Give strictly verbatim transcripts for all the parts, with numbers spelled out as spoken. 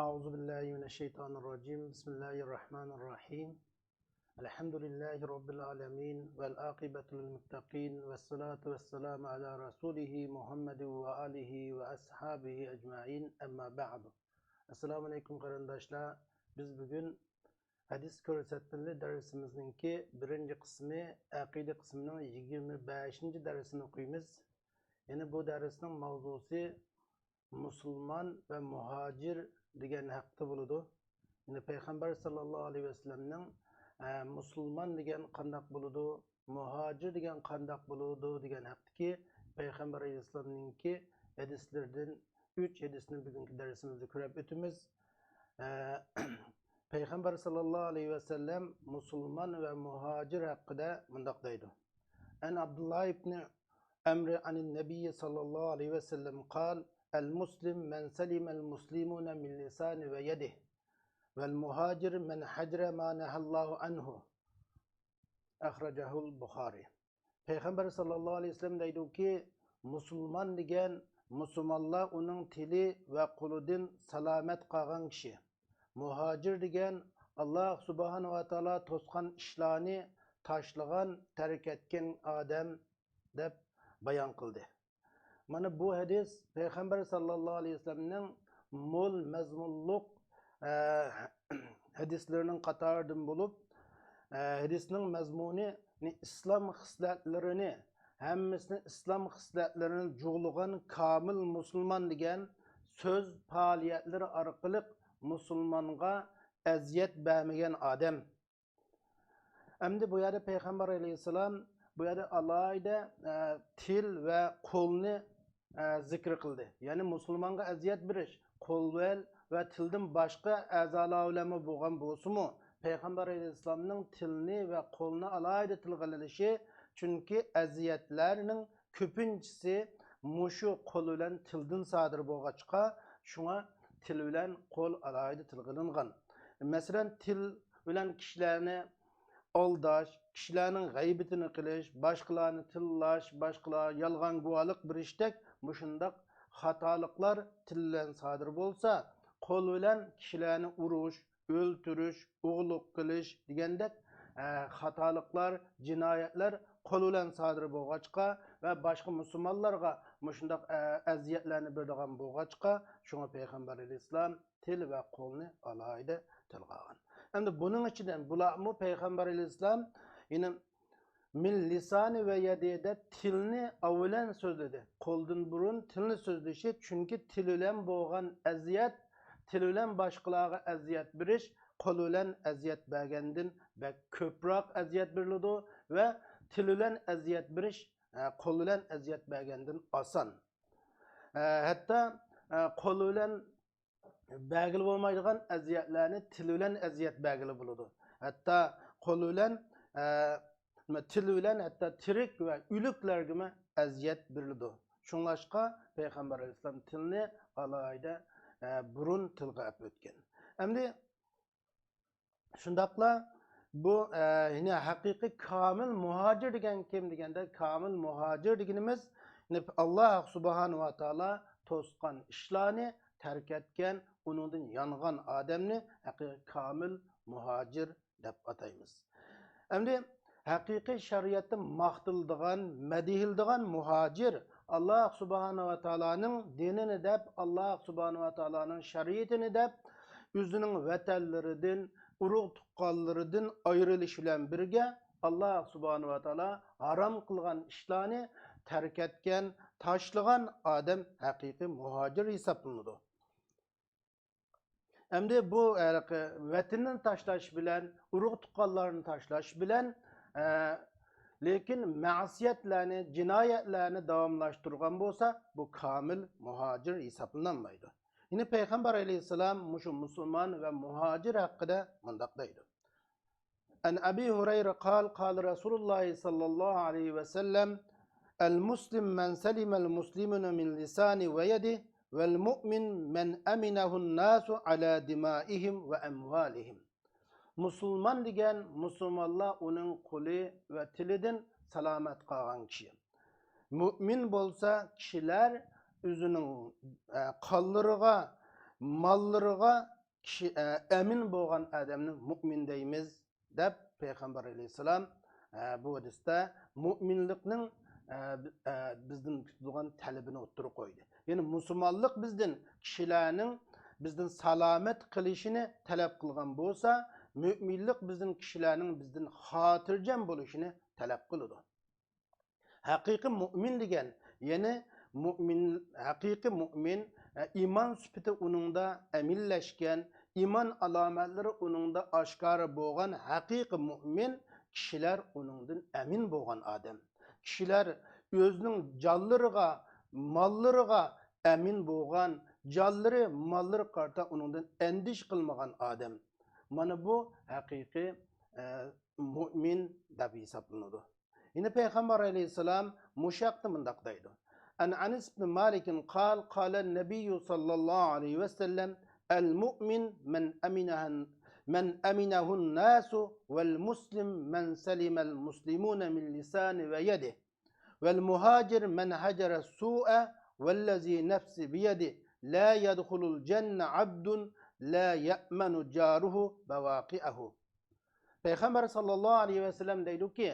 أعوذ بالله من الشيطان الرجيم. بسم الله الرحمن الرحيم. الحمد لله رب العالمين، والعاقبة للمتقين، والصلاة والسلام على رسوله محمد وآله وأصحابه أجمعين، أما بعد. ئەسسالامۇ ئەلەيكۇم قېرىنداشلار. بىز بۈگۈن ھەدىس كۆرسەتمىلىرى دەرسىمىزنىڭكى بىرىنچى قىسمى، ئەقىدە قىسمىنىڭ يىگىرمە بەشىنچى دەرسىنى ئوقۇيمىز. يەنى بۇ دەرسنىڭ ماۋزۇسى مۇسۇلمان ۋە مۇھاجىر دېگەن ھەقتە بولىدۇ. يەنى پەيغەمبەر ساللاللاھۇ ئەلەيھى ۋەسەللەمنىڭ، ئە، مۇسۇلمان دېگەن قانداق بولىدۇ، مۇھاجىر دېگەن قانداق بولىدۇ دېگەن ھەقتىكى پەيغەمبەر ئەلەيھىسسالامنىڭكى ھەدىسلىرىدىن ئۈچ ھەدىسنى بۈگۈنكى دەرسىمىزدە كۆرۈپ ئۆتىمىز. ئە، پەيغەمبەر ساللاللاھۇ ئەلەيھى ۋەسەللەم مۇسۇلمان ۋە مۇھاجىر ھەققىدە مۇنداق دەيدۇ. عن عبد الله بن عمرو عن النبي صلى الله عليه وسلم قال: المسلم من سلم المسلمون من لسانه ويده، والمهاجر من هجر ما نهى الله عنه. أخرجه البخاري. پەيغەمبەر ساللاللاھۇ ئەلەيھى ۋەسەللەم دەيدۇكى، مۇسۇلمان دېگەن مۇسۇلمانلار ئۇنىڭ تىلى ۋە قولىدىن سالامەت قالغان كىشى. مۇھاجىر دېگەن ئاللاھ سۇبھانەھۇ ۋە تائالا توسقان ئىشلارنى تاشلىغان، تەرك ئەتكەن ئادەم، دەپ بايان قىلدى. مانا بۇ ھەدىس پەيغەمبەر ساللاللاھۇ ئەلەيھى ۋەسەللەمنىڭ مول مەزمۇنلۇق، ئە، ھەدىسلىرىنىڭ قاتارىدىن بولۇپ، ئە، ھەدىسنىڭ مەزمۇنى، يەنى ئىسلام خىسلەتلىرىنى، ھەممىسىنى ئىسلام خىسلەتلىرىنى جۇغلىغان كامىل مۇسۇلمان دېگەن سۆز پائالىيەتلىرى ئارقىلىق مۇسۇلمانغا ئەزىيەت بەرمىگەن ئادەم. ئەمدى بۇ يەردە پەيغەمبەر ئەلەيھىسسالام بۇ يەردە ئالاھىدە، ئە، تىل ۋە قولنى، ئە، زىكىر قىلدى. يەنى مۇسۇلمانغا ئەزىيەت بېرىش، قول بىلەن ۋە تىلدىن باشقا ئەزالار بىلەنمۇ بولغان بولسىمۇ، پەيغەمبەر ئەلەيھىسسالامنىڭ تىلنى ۋە قولنى ئالاھىدە تىلغا ئېلىشى، چۈنكى ئەزىيەتلەرنىڭ كۆپىنچىسى مۇشۇ قول بىلەن تىلدىن سادىر بولغاچقا، شۇڭا تىل بىلەن قول ئالاھىدە تىلغا ئېلىنغان. مەسىلەن، تىل بىلەن كىشىلەرنى ئالداش، كىشىلەرنىڭ غەيۋىتىنى قىلىش، باشقىلارنى تىللاش، باشقىلارغا يالغان گۇۋاھلىق بېرىشتەك مۇشۇنداق خاتالىقلار تىل بىلەن سادىر بولسا، قول بىلەن كىشىلەرنى ئۇرۇش، ئۆلتۈرۈش، ئوغرىلىق قىلىش دېگەندەك، ئە، خاتالىقلار، جىنايەتلەر قول بىلەن سادىر بولغاچقا ۋە باشقا مۇسۇلمانلارغا مۇشۇنداق، ئە، ئەزىيەتلەرنى بېرىدىغان بولغاچقا، شۇڭا پەيغەمبەر ئەلەيھىسسالام تىل ۋە قولنى ئالاھىدە تىلغا ئالغان. ئەمدى بۇنىڭ ئىچىدىن بۇلارمۇ پەيغەمبەر ئەلەيھىسسالام يەنە مىن لىسانى ۋە يەدى دەپ تىلنى ئاۋۋالەن سۆزلىدى. قولدىن بۇرۇن تىلنى سۆزلىشى، چۈنكى تىل بىلەن بولغان ئەزىيەت، تىل بىلەن باشقىلارغا ئەزىيەت بېرىش قول بىلەن ئەزىيەت بەرگەندىن بەك كۆپرەك ئەزىيەت بېرىلىدۇ ۋە تىل بىلەن ئەزىيەت بېرىش، ئە، قول بىلەن ئەزىيەت بەرگەندىن ئاسان. ئە، ھەتتا، ئە، قول بىلەن بەرگىلى بولمايدىغان ئەزىيەتلەرنى تىل بىلەن ئەزىيەت بەرگىلى بولىدۇ. ھەتتا قول بىلەن، ئە، نېمە، تىل بىلەن ھەتتا تىرىك ۋە ئۆلۈكلەرگىمۇ ئەزىيەت بېرىلىدۇ. شۇڭلاشقا پەيغەمبەر ئەلەيھىسسالام تىلنى ئالاھىدە، ئە، بۇرۇن تىلغا ئېلىپ ئۆتكەن. ئەمدى شۇنداقلا بۇ، ئە، يەنى ھەقىقىي كامىل مۇھاجىر دېگەن كىم دېگەندە، كامىل مۇھاجىر دېگىنىمىز، يەنى ئاللاھ سۇبھانەھۇ ۋە تائالا توسقان ئىشلارنى تەرك ئەتكەن، ئۇنىڭدىن يانغان ئادەمنى ھەقىقىي كامىل مۇھاجىر دەپ ئاتايمىز. ئەمدى ھەقىقىي شەرىئەتتە ماختىلىدىغان، مەدھىيلىدىغان مۇھاجىر، ئاللاھ سۇبھانەھۇ ۋە تائالانىڭ دىنىنى دەپ، ئاللاھ سۇبھانەھۇ ۋە تائالانىڭ شەرىئىتىنى دەپ، ئۆزىنىڭ ۋەتەنلىرىدىن، ئۇرۇق تۇغقانلىرىدىن ئايرىلىش بىلەن بىرگە، ئاللاھ سۇبھانەھۇ ۋە تائالا ھارام قىلغان ئىشلارنى تەرك ئەتكەن، تاشلىغان ئادەم ھەقىقىي مۇھاجىر ھېسابلىنىدۇ. ئەمدى بۇ، ھېلىقى، ۋەتىنىنى تاشلاش بىلەن، ئۇرۇق تۇغقانلارنى تاشلاش بىلەن، ئە، لېكىن مەسىيەتلەرنى، جىنايەتلەرنى داۋاملاشتۇرغان بولسا، بۇ كامىل مۇھاجىر ھېسابلىنالمايدۇ. يەنى پەيغەمبەر ئەلەيھىسسالام مۇشۇ مۇسۇلمان ۋە مۇھاجىر ھەققىدە مۇنداق دەيدۇ. عن أبي هريرة قال: قال رسول الله صلى الله عليه وسلم: المسلم من سلم المسلمون من لسانه ويده، والمؤمن من أمنه الناس على دمائهم وأموالهم. مۇسۇلمان دېگەن مۇسۇلمانلار ئۇنىڭ قولى ۋە تىلىدىن سالامەت قالغان كىشى. مۇئمىن بولسا كىشىلەر ئۆزىنىڭ، ئە، قانلىرىغا، ماللىرىغا كىشى، ئە، ئەمىن بولغان ئادەمنى مۇئمىن دەيمىز، دەپ پەيغەمبەر ئەلەيھىسسالام، ئە، بۇ ھەدىستە مۇئمىنلىقنىڭ، ئە، بى-، ئە، بىزدىن كۈتىدىغان تەلىپىنى ئوتتۇرىغا قويدى. يەنى مۇسۇلمانلىق بىزدىن كىشىلەرنىڭ بىزدىن سالامەت قىلىشىنى تەلەپ قىلغان بولسا، مۆمىنلىق بىزدىن كىشىلەرنىڭ بىزدىن خاتىرجەم بولۇشىنى تەلەپ قىلىدۇ. ھەقىقىي مۇئمىن دېگەن، يەنى مۇئمىن، ھەقىقىي مۇئمىن، ئە، ئىمان سۈپىتى ئۇنىڭدا ئەمىنلەشكەن، ئىمان ئالامەتلىرى ئۇنىڭدا ئاشكارا بولغان ھەقىقىي مۇئمىن كىشىلەر ئۇنىڭدىن ئەمىن بولغان ئادەم. كىشىلەر ئۆزىنىڭ جانلىرىغا، ماللىرىغا ئەمىن بولغان، جانلىرى، ماللىرىغا قارىتا ئۇنىڭدىن ئەندىشە قىلمىغان ئادەم. مانا بۇ ھەقىقىي، ئە، مۇئمىن دەپ ھېسابلىنىدۇ. يەنە پەيغەمبەر ئەلەيھىسسالام مۇشۇ ھەقتە مۇنداق دەيدۇ. عن أنس بن مالك قال قال النبي صلى الله عليه وسلم المؤمن من أمنه من أمنه الناس والمسلم من سلم المسلمون من لسانه ويده والمهاجر من هجر السوء والذي نفسي بيده لا يدخل الجنة عبد لا يأمن جاره بواقعه. پەيغەمبەر ساللاللاھۇ ئەلەيھى ۋەسەللەم دەيدۇكى،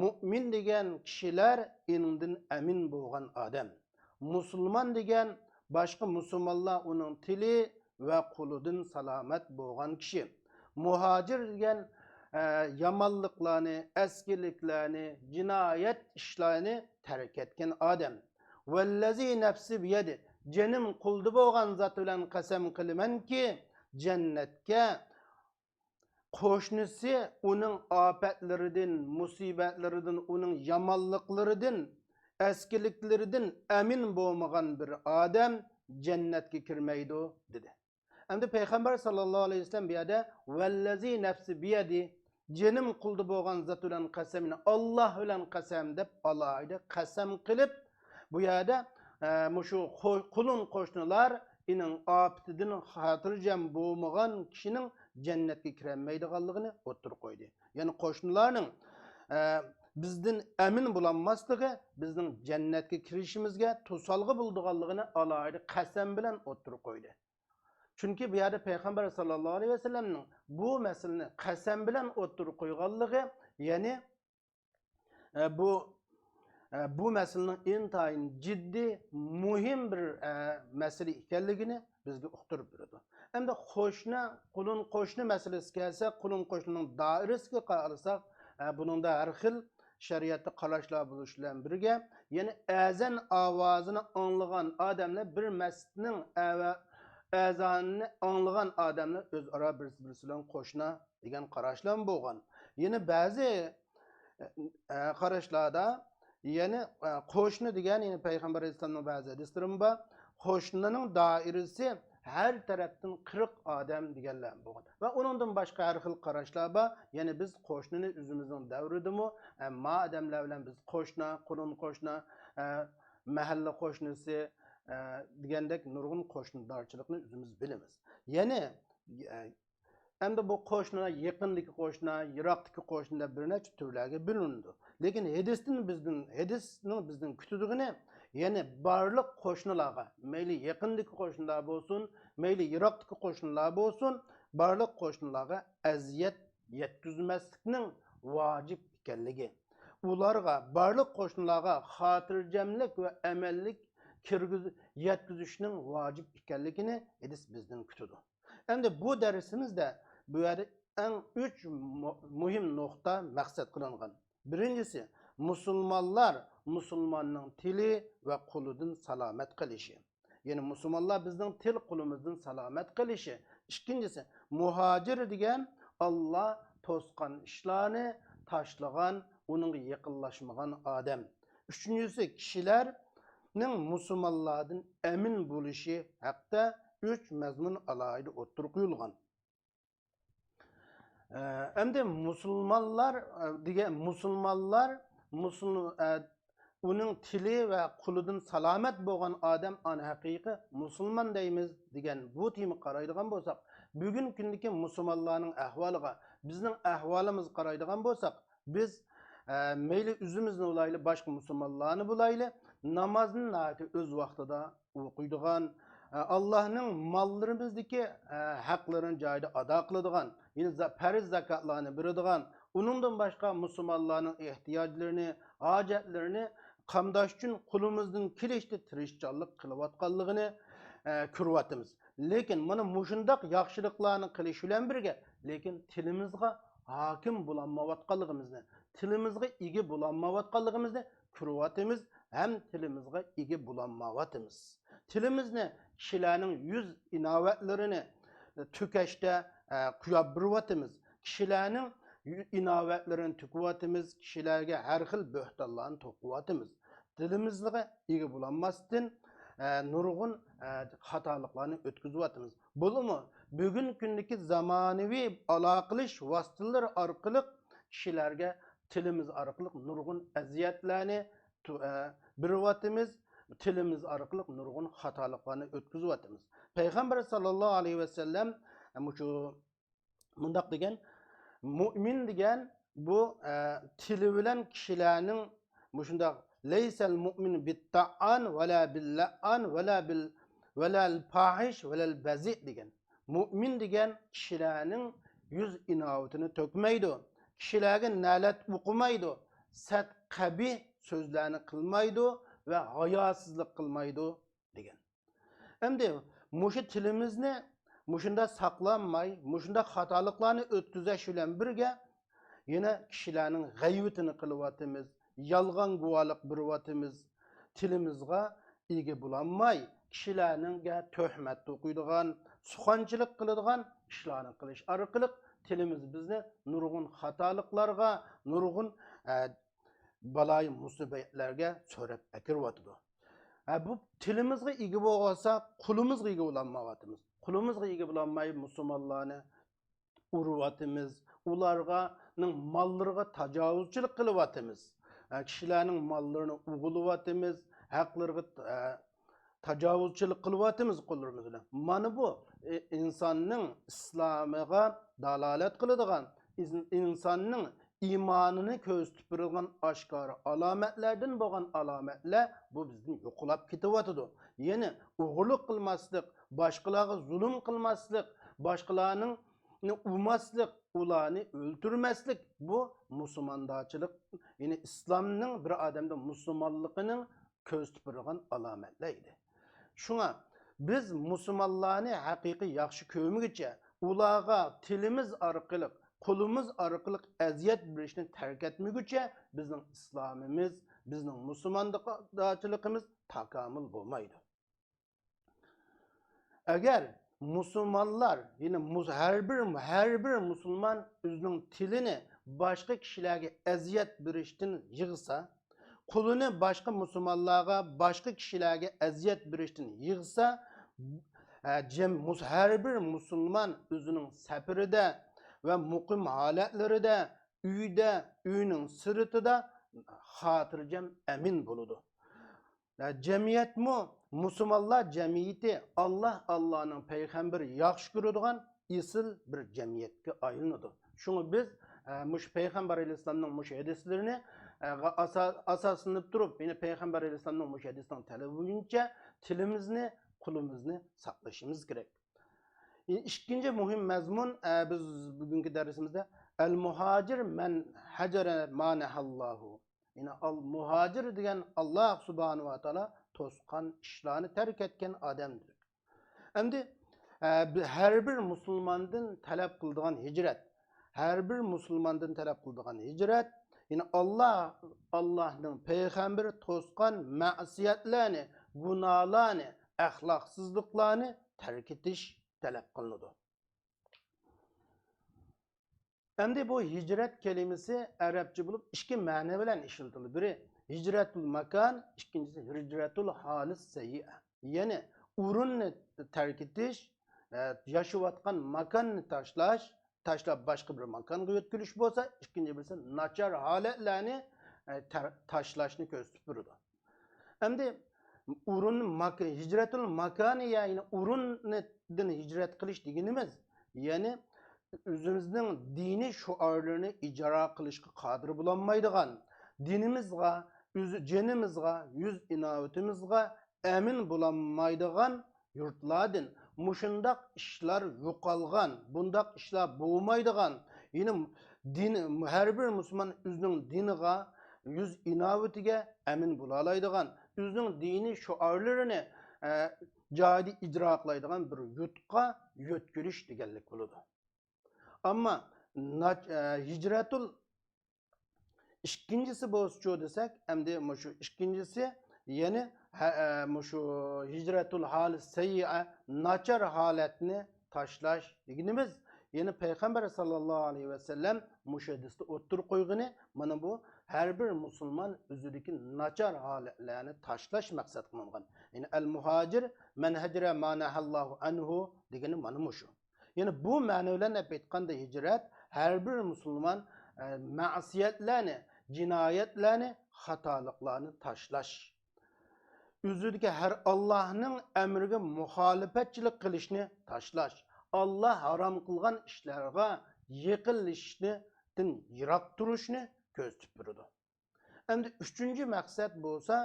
مۇئمىن دېگەن كىشىلەر ئېنىڭدىن ئەمىن بولغان ئادەم. مۇسۇلمان دېگەن باشقا مۇسۇلمانلار ئۇنىڭ تىلى ۋە قولىدىن سالامەت بولغان كىشى. مۇھاجىر دېگەن، ئە، يامانلىقلارنى، ئەسكىلىكلەرنى، جىنايەت ئىشلارنى تەرك ئەتكەن ئادەم. ۋەللەزى نەپسى بىيەدى، جېنىم قولىدا بولغان زات بىلەن قەسەم قىلىمەنكى، جەننەتكە قوشنىسى ئۇنىڭ ئاپەتلىرىدىن، مۇسىبەتلىرىدىن، ئۇنىڭ يامانلىقلىرىدىن، ئەسكىلىكلىرىدىن ئەمىن بولمىغان بىر ئادەم جەننەتكە كىرمەيدۇ، دېدى. ئەمدى پەيغەمبەر ساللاللاھۇ ئەلەيھى ۋەسەللەم بۇ يەردە، ۋەللەزى نەپسى بىيەدى، جېنىم قولىدا بولغان زات بىلەن قەسەم، يەنى ئاللاھ بىلەن قەسەم دەپ ئالاھىدە قەسەم قىلىپ، بۇ يەردە، ئە، مۇشۇ قو-، قولۇم قوشنىلار ئېنىڭ ئاپىتىدىن خاتىرجەم بولمىغان كىشىنىڭ جەننەتكە كىرەلمەيدىغانلىقىنى ئوتتۇرىغا قويدى. يەنى قوشنىلارنىڭ، ئە، بىزدىن ئەمىن بولالماسلىقى بىزنىڭ جەننەتكە كىرىشىمىزگە توسالغۇ بولىدىغانلىقىنى ئالاھىدە قەسەم بىلەن ئوتتۇرىغا قويدى. چۈنكى بۇ يەردە پەيغەمبەر ساللاللاھۇ ئەلەيھى ۋەسەللەمنىڭ بۇ مەسىلىنى قەسەم بىلەن ئوتتۇرىغا قويغانلىقى، يەنى، ئە، بۇ، ئە، بۇ مەسىلىنىڭ ئىنتايىن جىددىي، مۇھىم بىر، ئە، مەسىلە ئىكەنلىكىنى بىزگە ئۇقتۇرۇپ بېرىدۇ. ئەمدى قوشنا، قولۇم قوشنا مەسىلىسىگە كەلسەك، قولۇم قوشنىنىڭ دائىرىسىگە قارىساق، ئە، بۇنىڭدا ھەر خىل شەرىئەتتە قاراشلار بولۇش بىلەن بىرگە، يەنى ئەزان ئاۋازىنى ئاڭلىغان ئادەملەر بىر مەسچىتنىڭ ئەۋە-، ئەزانىنى ئاڭلىغان ئادەملەر ئۆزئارا بىرسى-بىرسى بىلەن قوشنا دېگەن قاراشلارمۇ بولغان. يەنە بەزى، ئە، قاراشلاردا يەنە، ئە، قوشنا دېگەن، يەنە پەيغەمبەر ئەلەيھىسسالامنىڭ بەزى ھەدىسلىرىمۇ بار. قوشنىنىڭ دائىرىسى ھەر تەرەپتىن قىرىق ئادەم دېگەنلەر بولغان. ۋە ئۇنىڭدىن باشقا ھەر خىل قاراشلار بار. يەنى بىز قوشنىنى ئۆزىمىزنىڭ دەۋرىدىمۇ، ئە، ما ئادەملەر بىلەن بىز قوشنا، قولۇم قوشنا، ئە، مەھەللە قوشنىسى، ئە، دېگەندەك نۇرغۇن قوشنىدارچىلىقنى ئۆزىمىز بىلىمىز. يەنى، ئە، ئەمدى بۇ قوشنىلار يېقىندىكى قوشنا، يىراقتىكى قوشنا دەپ بىر نەچچە تۈرلەرگە بۆلۈنىدۇ. لېكىن ھەدىستىن بىزدىن، ھەدىسنىڭ بىزدىن كۈتىدىغىنى، يەنى بارلىق قوشنىلارغا، مەيلى يېقىندىكى قوشنىلار بولسۇن، مەيلى يىراقتىكى قوشنىلار بولسۇن، بارلىق قوشنىلارغا ئەزىيەت يەتكۈزمەسلىكنىڭ ۋاجىپ ئىكەنلىكى، ئۇلارغا، بارلىق قوشنىلارغا خاتىرجەملىك ۋە ئەمەنلىك كىرگۈز-، يەتكۈزۈشنىڭ ۋاجىپ ئىكەنلىكىنى ھەدىس بىزدىن كۈتىدۇ. ئەمدى بۇ دەرسىمىزدە بۇ يەردە ئەڭ ئۈچ مۇ-، مۇھىم نۇقتا مەقسەت قىلىنغان. بىرىنچىسى، مۇسۇلمانلار مۇسۇلماننىڭ تىلى ۋە قولىدىن سالامەت قېلىشى. يەنى مۇسۇلمانلار بىزنىڭ تىل قولىمىزدىن سالامەت قېلىشى. ئىككىنچىسى، مۇھاجىر دېگەن ئاللا توسقان ئىشلارنى تاشلىغان، ئۇنىڭغا يېقىنلاشمىغان ئادەم. ئۈچىنچىسى، كىشىلەرنىڭ مۇسۇلمانلاردىن ئەمىن بولۇشى ھەققىدە ئۈچ مەزمۇن ئالاھىدە ئوتتۇرىغا قويۇلغان. ئە، ئەمدى مۇسۇلمانلار، ئە، دېگەن، مۇسۇلمانلار، مۇسۇل-، ئە، ئۇنىڭ تىلى ۋە قولىدىن سالامەت بولغان ئادەم ئانا ھەقىقىي مۇسۇلمان دەيمىز دېگەن بۇ تېمىغا قارايدىغان بولساق، بۈگۈنكى كۈندىكى مۇسۇلمانلارنىڭ ئەھۋالىغا، بىزنىڭ ئەھۋالىمىزغا قارايدىغان بولساق، بىز، ئە، مەيلى ئۆزىمىزنى بولايلى، باشقا مۇسۇلمانلارنى بولايلى، نامازنى ناھايىتى ئۆز ۋاقتىدا ئوقۇيدىغان، ئاللاھنىڭ ماللىرىمىزدىكى ھەقلىرىنى جايىدا ئادا قىلىدىغان، يەنى زا-، پەرز زاكاتلارنى بېرىدىغان، ئۇنىڭدىن باشقا مۇسۇلمانلارنىڭ ئېھتىياجلىرىنى، ھاجەتلىرىنى قامداش ئۈچۈن قولىمىزدىن كېلىشىچە تىرىشچانلىق قىلىۋاتقانلىقىنى، ئە، كۆرۈۋاتىمىز. لېكىن مانا مۇشۇنداق ياخشىلىقلارنى قىلىش بىلەن بىرگە، لېكىن تىلىمىزغا ھاكىم بولالمايۋاتقانلىقىمىزنى، تىلىمىزغا ئىگە بولالمايۋاتقانلىقىمىزنى كۆرۈۋاتىمىز ھەم تىلىمىزغا ئىگە بولالمايۋاتىمىز. تىلىمىزنى كىشىلەرنىڭ يۈز ئىناۋەتلىرىنى تۆكەشتە، ئە، قويۇپ بېرىۋاتىمىز. كىشىلەرنىڭ يۈ-، ئىناۋەتلىرىنى تۆكۈۋاتىمىز، كىشىلەرگە ھەر خىل بۆھتانلارنى توقۇۋاتىمىز. تىلىمىزغا ئىگە بولالماستىن، ئە، نۇرغۇن، ئە، خاتالىقلارنى ئۆتكۈزۈۋاتىمىز. بولۇپمۇ بۈگۈنكى كۈندىكى زامانىۋى ئالاقىلىشىش ۋاسىتىلىرى ئارقىلىق كىشىلەرگە تىلىمىز ئارقىلىق نۇرغۇن ئەزىيەتلەرنى تو-، ئە، بېرىۋاتىمىز، تىلىمىز ئارقىلىق نۇرغۇن خاتالىقلارنى ئۆتكۈزۈۋاتىمىز. پەيغەمبەر ساللاللاھۇ ئەلەيھى ۋەسەللەم مۇشۇ مۇنداق دېگەن، مۇئمىن دېگەن بۇ، ئە، تىلى بىلەن كىشىلەرنىڭ مۇشۇنداق، لەيسەل مۇئمىن بىتتائان ۋەلا بىللەئان ۋەلا بىل، ۋەلەل پاھىش ۋەلەل بەزىئ دېگەن. مۇئمىن دېگەن كىشىلەرنىڭ يۈز ئىناۋىتىنى تۆكمەيدۇ، كىشىلەرگە نەلەت ئوقۇمايدۇ، سەت قەبىھ سۆزلەرنى قىلمايدۇ ۋە ھاياسىزلىق قىلمايدۇ دېگەن. ئەمدى مۇشۇ تىلىمىزنى مۇشۇنداق ساقلانماي، مۇشۇنداق خاتالىقلارنى ئۆتكۈزۈش بىلەن بىرگە، يەنە كىشىلەرنىڭ غەيۋىتىنى قىلىۋاتىمىز، يالغان گۇۋاھلىق بېرىۋاتىمىز. تىلىمىزغا ئىگە بولالماي، كىشىلەرنىڭگە تۆھمەت توقۇيدىغان، سۇخانچىلىق قىلىدىغان ئىشلارنى قىلىش ئارقىلىق تىلىمىز بىزنى نۇرغۇن خاتالىقلارغا، نۇرغۇن، ئە، بالايىن مۇسىبەتلەرگە سۆرەپ ئەكىرىۋاتىدۇ. ھە، بۇ تىلىمىزغا ئىگە بولغانساق، قولىمىزغا ئىگە بولالمايۋاتىمىز. قولىمىزغا ئىگە بولالماي مۇسۇلمانلارنى ئۇرۇۋاتىمىز، ئۇلارغا، نىڭ ماللىرىغا تاجاۋۇزچىلىق قىلىۋاتىمىز. ھە، كىشىلەرنىڭ ماللىرىنى ئوغرىلىۋاتىمىز، ھەقلىرىغا، ھە، تاجاۋۇزچىلىق قىلىۋاتىمىز قوللىرىمىز بىلەن. مانا بۇ، ئى-، ئىنساننىڭ ئىسلامىغا دالالەت قىلىدىغان، ئىز-، ئىنساننىڭ ئىمانىنى كۆرسىتىپ بېرىدىغان ئاشكارا ئالامەتلەردىن بولغان ئالامەتلەر بۇ بىزدىن يوقىلاپ كېتىۋاتىدۇ. يەنى ئوغرىلىق قىلماسلىق، باشقىلارغا زۇلۇم قىلماسلىق، باشقىلارنىڭ ئۇرماسلىق، ئۇلارنى ئۆلتۈرمەسلىك، بۇ مۇسۇلماندارچىلىق، يەنى ئىسلامنىڭ بىر ئادەمدە مۇسۇلمانلىقىنىڭ كۆرسىتىپ بېرىدىغان ئالامەتلەر ئىدى. شۇڭا بىز مۇسۇلمانلارنى ھەقىقىي ياخشى كۆرمىگۈچە، ئۇلارغا تىلىمىز ئارقىلىق، قولىمىز ئارقىلىق ئەزىيەت بېرىشنى تەرك ئەتمىگۈچە، بىزنىڭ ئىسلامىمىز، بىزنىڭ مۇسۇلماندارچىلىقىمىز تاكامۇل بولمايدۇ. ئەگەر مۇسۇلمانلار، يەنى مۇس-، ھەر بىر، ھەر بىر مۇسۇلمان ئۆزىنىڭ تىلىنى باشقا كىشىلەرگە ئەزىيەت بېرىشتىن يىغسا، قولىنى باشقا مۇسۇلمانلارغا، باشقا كىشىلەرگە ئەزىيەت بېرىشتىن يىغسا، ھە، جەم-، مۇس-، ھەر بىر مۇسۇلمان ئۆزىنىڭ سەپىرىدە ۋە مۇقىم ھالەتلىرىدە، ئۆيدە، ئۆينىڭ سىرتىدا خاتىرجەم، ئەمىن بولىدۇ. جەمئىيەتمۇ مۇسۇلمانلار جەمئىيىتى، ئاللا، ئاللانىڭ پەيغەمبىرى ياخشى كۆرىدىغان ئېسىل بىر جەمئىيەتكە ئايلىنىدۇ. شۇڭا بىز، ئە، مۇشۇ پەيغەمبەر ئەلەيھىسسالامنىڭ مۇشۇ ھەدىسلىرىنى، ئە، غا-، ئاسا-، ئاساسلىنىپ تۇرۇپ، يەنى پەيغەمبەر ئەلەيھىسسالامنىڭ مۇشۇ ھەدىسىنىڭ تەلىپى بويىچە تىلىمىزنى، قولىمىزنى ساقلىشىمىز كېرەك. ئى، ئىككىنچى مۇھىم مەزمۇن، ئە، بىز بۈگۈنكى دەرسىمىزدە، ئەل مۇھاجىر مەن ھەجەرە ما نەھەللاھۇ. يەنى ئال-، مۇھاجىر دېگەن ئاللا سۇبھانەھۇ ۋە تائالا توسقان ئىشلارنى تەرك ئەتكەن ئادەمدۇر. ئەمدى، ئە، بى-، ھەر بىر مۇسۇلماندىن تەلەپ قىلىدىغان ھىجرەت، ھەر بىر مۇسۇلماندىن تەلەپ قىلىدىغان ھىجرەت، يەنى ئاللا، ئاللانىڭ پەيغەمبىرى توسقان مەسىيەتلەرنى، گۇناھلارنى، ئەخلاقسىزلىقلارنى تەرك ئېتىش تەلەپ قىلىنىدۇ. ئەمدى بۇ ھىجرەت كەلىمىسى ئەرەبچە بولۇپ، ئىككى مەنە بىلەن ئىشلىتىلىدۇ. بىرى ھىجرەتۇل ماكان، ئىككىنچىسى ھىجرەتۇل ھالىس سەييىئە. يەنى ئورۇننى تەرك ئېتىش، ئە، ياشاۋاتقان ماكاننى تاشلاش، تاشلاپ باشقا بىر ماكانغا يۆتكىلىش بولسا، ئىككىنچى بىرسى ناچار ھالەتلەرنى، ئە، تەر-، تاشلاشنى كۆرسىتىپ بېرىدۇ. ئەمدى ئورۇن ماك-، ھىجرەتۇل ماكانىيە، يەنى ئورۇندىن ھىجرەت قىلىش دېگىنىمىز، يەنى ئۆزىمىزنىڭ دىنىي شوئارلىرىنى ئىجرا قىلىشقا قادىر بولالمايدىغان، دىنىمىزغا، ئۆز جېنىمىزغا، يۈز ئىناۋىتىمىزغا ئەمىن بولالمايدىغان يۇرتلاردىن مۇشۇنداق ئىشلار يوقالغان، بۇنداق ئىشلار بولمايدىغان، يەنى دىن، ھەر بىر مۇسۇلمان ئۆزىنىڭ دىنىغا، يۈز ئىناۋىتىگە ئەمىن بولالايدىغان، ئۆزىنىڭ دىنىي شوئارلىرىنى، ئە، جايىدا ئىجرا قىلالايدىغان بىر يۇرتقا يۆتكىلىش دېگەنلىك بولىدۇ. ئەمما ناچ-، ئە، ھىجرەتۇل ئىككىنچىسى بولسىچۇ دېسەك، ئەمدى مۇشۇ ئىككىنچىسى، يەنى ھە-، ئە، مۇشۇ ھىجرەتۇل ھال سەييىئە، ناچار ھالەتنى تاشلاش دېگىنىمىز، يەنى پەيغەمبەر ساللاللاھۇ ئەلەيھى ۋەسەللەم مۇشۇ ھەدىستە ئوتتۇرىغا قويغىنى، مانا بۇ ھەر بىر مۇسۇلمان ئۆزىدىكى ناچار ھالەتلەرنى تاشلاش مەقسەت قىلىنغان. يەنى ئەل مۇھاجىر مەن ھەجرە ما نەھەللاھۇ ئەنھۇ دېگىنى مانا مۇشۇ. يەنى بۇ مەنە بىلەن ئېلىپ ئېيتقاندا ھىجرەت ھەر بىر مۇسۇلمان، ئە، مەسىيەتلەرنى، جىنايەتلەرنى، خاتالىقلارنى تاشلاش. ئۆزىدىكى ھەر ئاللاھنىڭ ئەمرىگە مۇخالىپەتچىلىك قىلىشنى تاشلاش. ئاللاھ ھارام قىلغان ئىشلارغا يېقىنلىشىشتىن يىراق تۇرۇشنى كۆرسىتىپ بېرىدۇ. ئەمدى ئۈچىنچى مەقسەت بولسا،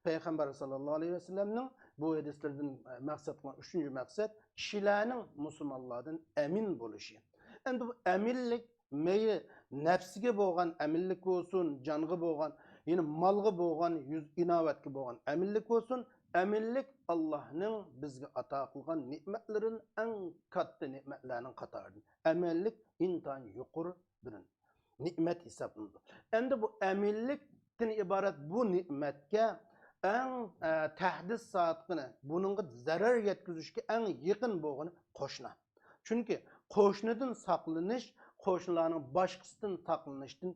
پەيغەمبەر ساللاللاھۇ ئەلەيھى ۋەسەللەمنىڭ بۇ ھەدىسلىرىدىن مەقسەت قىلغان ئۈچىنچى مەقسەت كىشىلەرنىڭ مۇسۇلمانلاردىن ئەمىن بولۇشى. ئەمدى بۇ ئەمىنلىك مەيلى نەپسىگە بولغان ئەمىنلىك بولسۇن، جانغا بولغان، يەنى مالغا بولغان، يۈز ئىناۋەتكە بولغان ئەمىنلىك بولسۇن، ئەمىنلىك ئاللاھنىڭ بىزگە ئاتا قىلغان نېمەتلىرىدىن، ئەڭ كاتتا نېمەتلەرنىڭ قاتارىدىن. ئەمىنلىك ئىنتايىن يۇقىرى بىر نېمەت ھېسابلىنىدۇ. ئەمدى بۇ ئەمىنلىكتىن ئىبارەت بۇ نېمەتكە ئەڭ، ئە، تەھدىت ساتقىنى، بۇنىڭغا زەرەر يەتكۈزۈشكە ئەڭ يېقىن بولغىنى قوشنا. چۈنكى قوشنىدىن ساقلىنىش قوشنىلارنىڭ باشقىسىدىن ساقلىنىشتىن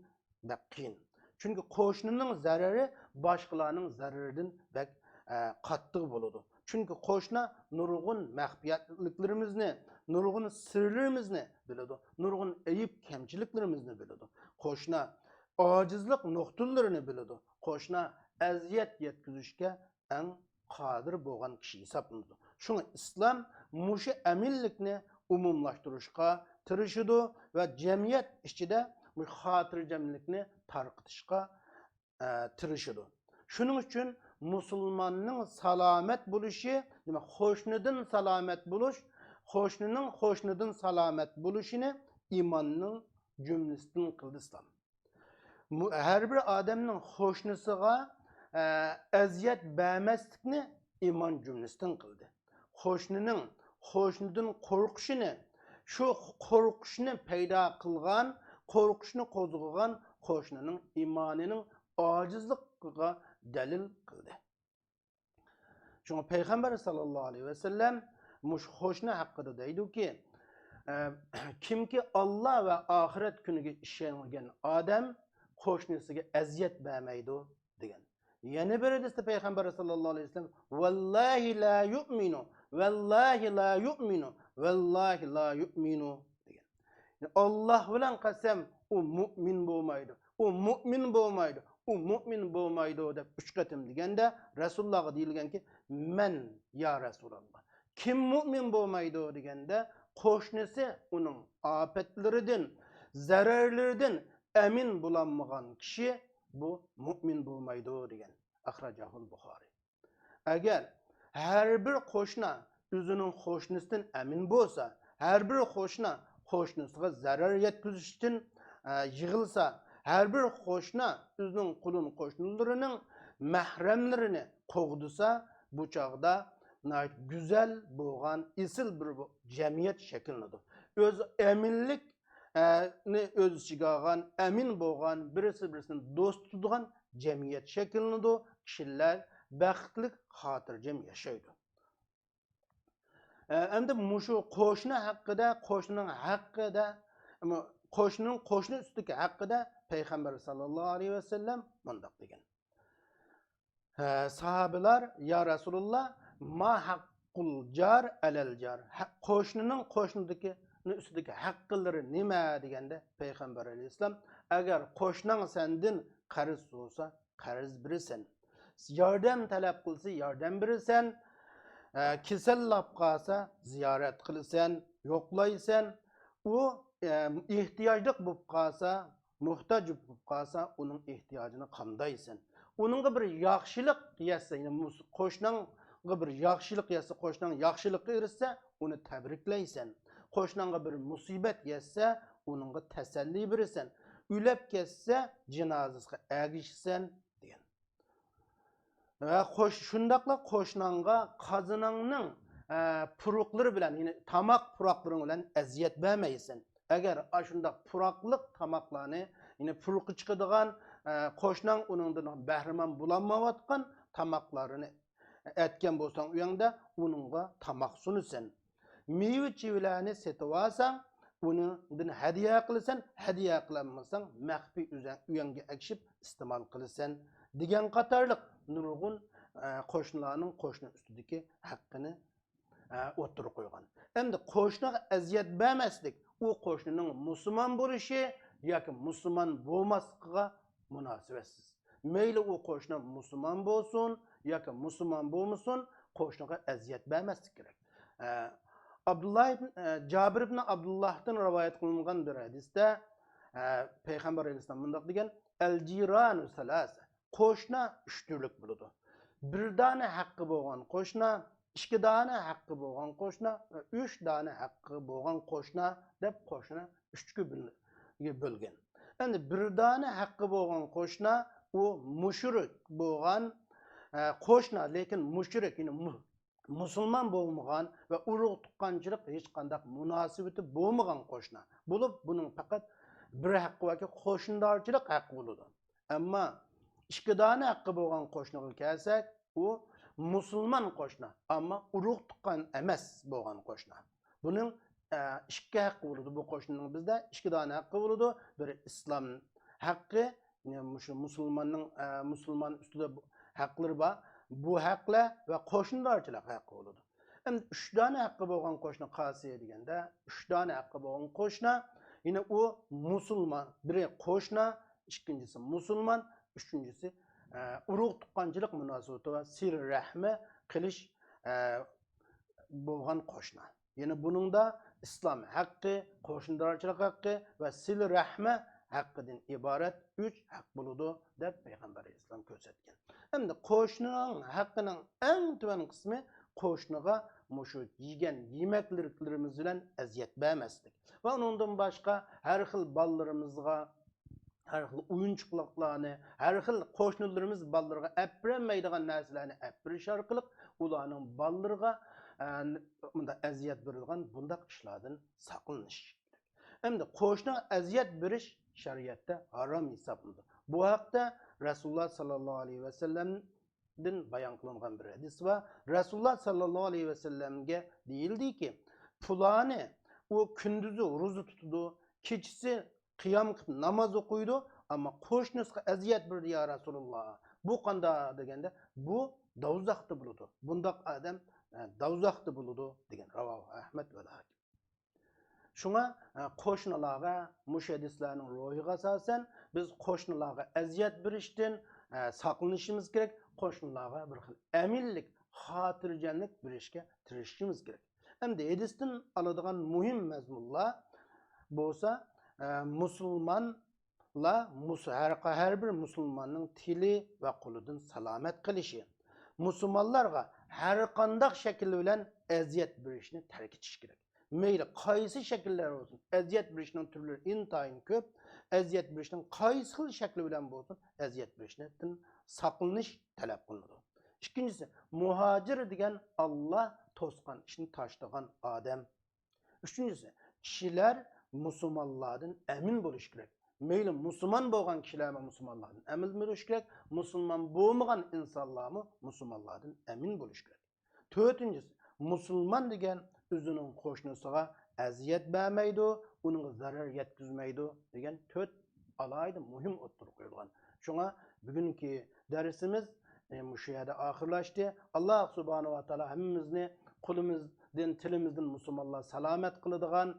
بەك قىيىن. چۈنكى قوشنىنىڭ زەرىرى باشقىلارنىڭ زەرىرىدىن بەك، ئە، قاتتىق بولىدۇ. چۈنكى قوشنا نۇرغۇن مەخپىيەتلىكلىرىمىزنى، نۇرغۇن سىرلىرىمىزنى بىلىدۇ، نۇرغۇن ئەيىب كەمچىلىكلىرىمىزنى بىلىدۇ. قوشنا ئاجىزلىق نۇقتىلىرىنى بىلىدۇ. قوشنا ئەزىيەت يەتكۈزۈشكە ئەڭ قادىر بولغان كىشى ھېسابلىنىدۇ. شۇڭا ئىسلام مۇشۇ ئەمىنلىكنى ئومۇملاشتۇرۇشقا تىرىشىدۇ ۋە جەمئىيەت ئىچىدە مۇشۇ خاتىرجەملىكنى تارقىتىشقا، ئە، تىرىشىدۇ. شۇنىڭ ئۈچۈن مۇسۇلماننىڭ سالامەت بولۇشى، دېمەك، قوشنىدىن سالامەت بولۇش، قوشنىنىڭ قوشنىدىن سالامەت بولۇشىنى ئىماننىڭ جۈملىسىدىن قىلدى ئىسلام. مۇ-، ھەر بىر ئادەمنىڭ قوشنىسىغا، ئە، ئەزىيەت بەرمەسلىكنى ئىمان جۈملىسىدىن قىلدى. قوشنىنىڭ قوشنىدىن قورقۇشىنى، شۇ قورقۇشنى پەيدا قىلغان، قورقۇشنى قوزغىغان قوشنىنىڭ ئىمانىنىڭ ئاجىزلىقىغا دەلىل قىلدى. شۇڭا پەيغەمبەر ساللاللاھۇ ئەلەيھى ۋەسەللەم مۇشۇ قوشنا ھەققىدە دەيدۇكى، ئە، كىمكى ئاللا ۋە ئاخىرەت كۈنىگە ئىشەنگەن ئادەم قوشنىسىگە ئەزىيەت بەرمەيدۇ دېگەن. يەنە بىر ھەدىستە پەيغەمبەر ساللاللاھۇ ئەلەيھى ۋەسەللەم، ۋەللاھى لا يۇئمىنۇ، ۋەللاھى لا يۇئمىنۇ، ۋەللاھى لا يۇئمىنۇ دېگەن. يەنى ئاللا بىلەن قەسەم، ئۇ مۇئمىن بولمايدۇ، ئۇ مۇئمىن بولمايدۇ، ئۇ مۇئمىن بولمايدۇ دەپ ئۈچ قېتىم دېگەندە، رەسۇلۇللاغا دېيىلگەنكى، مەن يا رەسۇلاللا، كىم مۇئمىن بولمايدۇ دېگەندە، قوشنىسى ئۇنىڭ ئاپەتلىرىدىن، زەرەرلىرىدىن ئەمىن بولالمىغان كىشى بۇ مۇئمىن بولمايدۇ دېگەن. ئەخرەجەھۇل بۇخارى. ئەگەر ھەر بىر قوشنا ئۆزىنىڭ قوشنىسىدىن ئەمىن بولسا، ھەر بىر قوشنا قوشنىسىغا زەرەر يەتكۈزۈشتىن، ئە، يىغلىسا، ھەر بىر قوشنا ئۆزىنىڭ قولۇن قوشنىلىرىنىڭ مەھرەملىرىنى قوغدىسا، بۇ چاغدا ناھايىتى گۈزەل بولغان ئېسىل بىر بۇ جەمئىيەت شەكىللىنىدۇ. ئۆز ئەمىنلىك ئە، نى ئۆز ئىچىگە ئالغان، ئەمىن بولغان، بىرسى بىرسىنى دوست تۇتىدىغان جەمئىيەت شەكىللىنىدۇ، كىشىلەر بەختلىك، خاتىرجەم ياشايدۇ. ئە، ئەمدى مۇشۇ قوشنا ھەققىدە، قوشنىنىڭ ھەققىدە، قوشنىنىڭ قوشنا ئۈستىدىكى ھەققىدە پەيغەمبەر ساللاللاھۇ ئەلەيھى ۋەسەللەم مۇنداق دېگەن. ھە، ساھابىلار، يا رەسۇلاللا، ما ھەققۇل جار ئەلەل جار؟ ھە، قوشنىنىڭ قوشنىدىكى، ئۈستىدىكى ھەققىلىرى نېمە دېگەندە، پەيغەمبەر ئەلەيھىسسالام، ئەگەر قوشناڭ سەندىن قەرز سورىسا، قەرز بېرىسەن. ياردەم تەلەپ قىلسا، ياردەم بېرىسەن. ھە، كېسەللەپ قالسا، زىيارەت قىلىسەن، يوقلايسەن. ئۇ، ئە، ئېھتىياجلىق بولۇپ قالسا، موھتاج بولۇپ قالسا، ئۇنىڭ ئېھتىياجىنى قامدايسەن. ئۇنىڭغا بىر ياخشىلىق يەتسە، يەنى مۇس-، قوشناڭ بىر ياخشىلىق يەتسە، قوشناڭ ياخشىلىققا ئېرىشسە، ئۇنى تەبرىكلەيسەن. قوشناڭغا بىر مۇسىبەت يەتسە، ئۇنىڭغا تەسەللى بېرىسەن. ئۆلۈپ كەتسە، جىنازىسىغا ئەگىشىسەن، دېگەن. ۋە قوش-، شۇنداقلا قوشناڭغا قازىنىڭنىڭ، ئە، پۇرۇقلىرى بىلەن، يەنى تاماق پۇراقلىرىڭ بىلەن ئەزىيەت بەرمەيسەن. ئەگەر ئاشۇنداق پۇراقلىق تاماقلارنى، يەنى پۇرىقى چىقىدىغان، ئە، قوشناڭ ئۇنىڭدىن بەھرىمەن بولالمايۋاتقان تاماقلارنى ئەتكەن بولساڭ ئۆيۈڭدە، ئۇنىڭغا تاماق سۇنىسەن. مېۋە-چېۋىلەرنى سېتىۋالساڭ، ئۇنىڭدىن ھەدىيە قىلىسەن، ھەدىيە قىلالمىساڭ، مەخپىي ئۆزەڭ-، ئۆيۈڭگە ئەكىشىپ ئىستېمال قىلىسەن، دېگەن قاتارلىق نۇرغۇن، ئە، قوشنىلارنىڭ قوشنا ئۈستىدىكى ھەققىنى، ئە، ئوتتۇرىغا قويغان. ئەمدى قوشنىغا ئەزىيەت بەرمەسلىك، ئۇ قوشنىنىڭ مۇسۇلمان بولۇشى ياكى مۇسۇلمان بولماسلىقىغا مۇناسىۋەتسىز. مەيلى ئۇ قوشنا مۇسۇلمان بولسۇن ياكى مۇسۇلمان بولمىسۇن، قوشنىغا ئەزىيەت بەرمەسلىك كېرەك. ئە، ئابدۇللا ئىبن، ئە، جابىر ئىبن ئابدۇللاھتىن رىۋايەت قىلىنغان بىر ھەدىستە، ئە، پەيغەمبەر ئەلەيھىسسالام مۇنداق دېگەن: «ئەل جىرانۇ سەلاسە.» قوشنا ئۈچ تۈرلۈك بولىدۇ. بىر دانە ھەققى بولغان قوشنا، ئىككى دانە ھەققى بولغان قوشنا ۋە ئۈچ دانە ھەققى بولغان قوشنا دەپ قوشنا ئۈچكە بۆل-، بۆلگەن. ئەمدى بىر دانە ھەققى بولغان قوشنا، ئۇ مۇشرىك بولغان، ئە، قوشنا، لېكىن مۇشرىك، يەنى مۇ-، مۇسۇلمان بولمىغان ۋە ئۇرۇق تۇغقانچىلىق ھېچقانداق مۇناسىۋىتى بولمىغان قوشنا بولۇپ، بۇنىڭ پەقەت بىر ھەققى باركى، قوشنىدارچىلىق ھەققى بولىدۇ. ئەمما ئىككى دانە ھەققى بولغان قوشنىغا كەلسەك، ئۇ مۇسۇلمان قوشنا، ئەمما ئۇرۇق تۇغقان ئەمەس بولغان قوشنا. بۇنىڭ، ئە، ئىككى ھەققى بولىدۇ. بۇ قوشنىنىڭ بىزدە ئىككى دانە ھەققى بولىدۇ. بىرى ئىسلام ھەققى، يەنى مۇشۇ مۇسۇلماننىڭ، ئە، مۇسۇلمان ئۈستىدە بۇ ھەقلىرى بار. بۇ ھەقلەر ۋە قوشنىدارچىلىق ھەققى بولىدۇ. ئەمدى ئۈچ دانە ھەققى بولغان قوشنا قايسى دېگەندە، ئۈچ دانە ھەققى بولغان قوشنا، يەنى ئۇ مۇسۇلمان، بىرى قوشنا، ئىككىنچىسى مۇسۇلمان، ئۈچىنچىسى، ئە، ئۇرۇق تۇغقانچىلىق مۇناسىۋىتى ۋە سىلە رەھمى قىلىش، ئە، بولغان قوشنا. يەنى بۇنىڭدا ئىسلام ھەققى، قوشنىدارچىلىق ھەققى ۋە سىلە رەھمە ھەققىدىن ئىبارەت ئۈچ ھەق بولىدۇ، دەپ پەيغەمبەر ئەلەيھىسسالام كۆرسەتكەن. ئەمدى قوشنىنىڭ ھەققىنىڭ ئەڭ تۆۋەن قىسمى قوشنىغا مۇشۇ يېگەن يېمەكلىكلىرىمىز بىلەن ئەزىيەت بەرمەسلىك ۋە ئۇنىڭدىن باشقا ھەر خىل بالىلىرىمىزغا ھەر خىل ئويۇنچۇقلۇقلارنى، ھەر خىل قوشنىلىرىمىز بالىلىرىغا ئەپ بېرەلمەيدىغان نەرسىلەرنى ئەپ بېرىش ئارقىلىق ئۇلارنىڭ بالىلىرىغا، ئە، مۇنداق ئەزىيەت بېرىدىغان بۇنداق ئىشلاردىن ساقلىنىش كېرەك. ئەمدى قوشنىغا ئەزىيەت بېرىش شەرىئەتتە ھارام ھېسابلىنىدۇ. بۇ ھەقتە رەسۇلۇللا ساللاللاھۇ ئەلەيھى ۋەسەللەمدىن بايان قىلىنغان بىر ھەدىس بار. رەسۇلۇللا ساللاللاھۇ ئەلەيھى ۋەسەللەمگە دېيىلدىكى، پۇلانى ئۇ كۈندۈزى روزا تۇتىدۇ، كېچىسى قىيام قىلىپ ناماز ئوقۇيدۇ، ئەمما قوشنىسىغا ئەزىيەت بېرىدۇ، يا رەسۇلاللا. بۇ قانداق دېگەندە، بۇ دوزاختا بولىدۇ. بۇنداق ئادەم، ئە، دوزاختا بولىدۇ دېگەن. راۋاھۇ ئەھمەد ۋەل ھاكىم. شۇڭا، ئە، قوشنىلارغا مۇشۇ ھەدىسلەرنىڭ روھىغا ئاساسەن، بىز قوشنىلارغا ئەزىيەت بېرىشتىن، ئە، ساقلىنىشىمىز كېرەك. قوشنىلارغا بىر خىل ئەمىنلىك، خاتىرجەملىك بېرىشكە تىرىشىشىمىز كېرەك. ئەمدى ھەدىستىن ئالىدىغان مۇھىم مەزمۇنلار بولسا، ئە، مۇسۇلمانلار مۇس-، ھەر، ھەر بىر مۇسۇلماننىڭ تىلى ۋە قولىدىن سالامەت قېلىشى، مۇسۇلمانلارغا ھەر قانداق شەكىل بىلەن ئەزىيەت بېرىشنى تەرك ئېتىش كېرەك. مەيلى قايسى شەكىللەر بولسۇن، ئەزىيەت بېرىشنىڭ تۈرلىرى ئىنتايىن كۆپ. ئەزىيەت بېرىشنىڭ قايسى خىل شەكلى بىلەن بولسۇن، ئەزىيەت بېرىشتىن ساقلىنىش تەلەپ قىلىنىدۇ. ئىككىنچىسى، مۇھاجىر دېگەن ئاللا توسقان ئىشنى تاشلىغان ئادەم. ئۈچىنچىسى، كىشىلەر مۇسۇلمانلاردىن ئەمىن بولۇشى كېرەك. مەيلى مۇسۇلمان بولغان كىشىلەرمۇ مۇسۇلمانلاردىن ئەمىن بولۇشى كېرەك، مۇسۇلمان بولمىغان ئىنسانلارمۇ مۇسۇلمانلاردىن ئەمىن بولۇشى كېرەك. تۆتىنچىسى، مۇسۇلمان دېگەن ئۆزىنىڭ قوشنىسىغا ئەزىيەت بەرمەيدۇ، ئۇنىڭغا زەرەر يەتكۈزمەيدۇ دېگەن تۆت ئالاھىدە مۇھىم ئوتتۇرىغا قويۇلغان. شۇڭا بۈگۈنكى دەرسىمىز، ئە، مۇشۇ يەردە ئاخىرلاشتى. ئاللا سۇبھانەھۇ ۋە تائالا ھەممىمىزنى قولىمىزدىن، تىلىمىزدىن مۇسۇلمانلار سالامەت قىلىدىغان،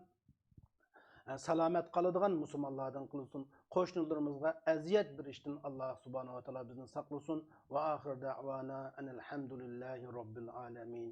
ئە، سالامەت قالىدىغان مۇسۇلمانلاردىن قىلسۇن. قوشنىلىرىمىزغا ئەزىيەت بېرىشتىن ئاللا سۇبھانەھۇ ۋە تائالا بىزنى ساقلىسۇن. ۋە ئاخىر دەئۋانا ئەنىل ھەمدۇلىللاھى رەببىل ئالەمىن.